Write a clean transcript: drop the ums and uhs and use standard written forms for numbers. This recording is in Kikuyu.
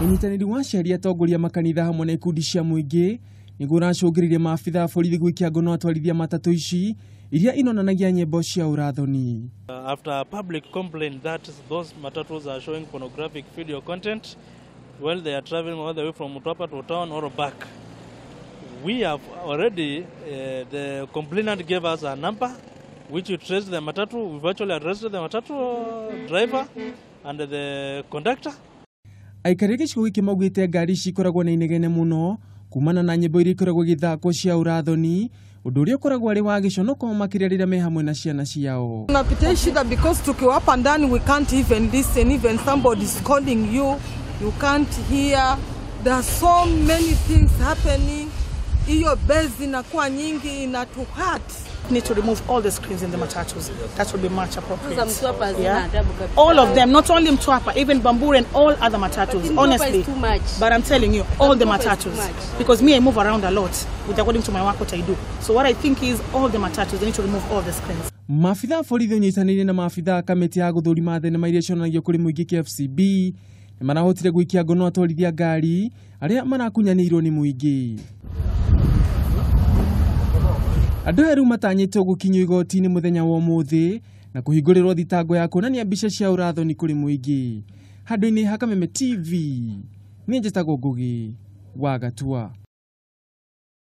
Ũnyitanĩri wa aciari, atongoria makanitha hamwe na ikundi cia mũingĩ nĩguo ũracũngĩrĩirie maabitha a borithi gũikia ngono atwarithia matatũ ici iria inonanagia nyĩmbo cia ũrathoni. After a public complaint that those matatus are showing pornographic video content while they are traveling all the way from Mtwapa to town or back, we have already, the complainant gave us a number which we traced the matatu. We virtually arrested the matatu driver and the conductor. Aikari a gĩcigo gĩkĩ maugĩte ngari ici ikoragwo na inegene mũno kumana na nyĩmbo iria ikoragwo igĩthakwo cia ũrathoni, ũndũ ũrĩa ũkoragwo arĩ wa gĩconoko makĩria rĩrĩa me hamwe na ciana ciao. Tunapitia shida because tukiwa hapa ndani we can't even listen, even somebody is calling you, you can't hear. There are so many things happening. Hiyo bezi inakuwa nyingi, inatuhurt. Need to remove all the screens in the matatus. That would be much appropriate. Mtwapa hazina adabu kabisa. All of them, not only Mtwapa, even Bamburi and all other matatus, But Mtwapa honestly. is too much. But I'm telling you, all the Mtwapa is too matatus. much. Because me, I move around a lot with according to my work, what I do. So what I think is all the matatus, they need to remove all the screens. Maabitha a borithi ũnyitanĩire na maabitha a kamĩtĩ ya gũthũrima thenema iria cionanagio kũrĩ mũingĩ KFCB nĩ marahotire gũikia ngono atwarithia ngari arĩa marakunyanĩirwo nĩ mũingĩ. Andũ aya rĩu matanyĩtwo gũkinyio igoti-inĩ mũthenya wa ũmũthĩ na kũhingũrĩrwo thitango ya kuonania mbica cia ũrathoni kũrĩ mũingĩ. Handũ-inĩ ha Kameme TV, niĩ njĩtagwo Ngũgĩ wa Gatua.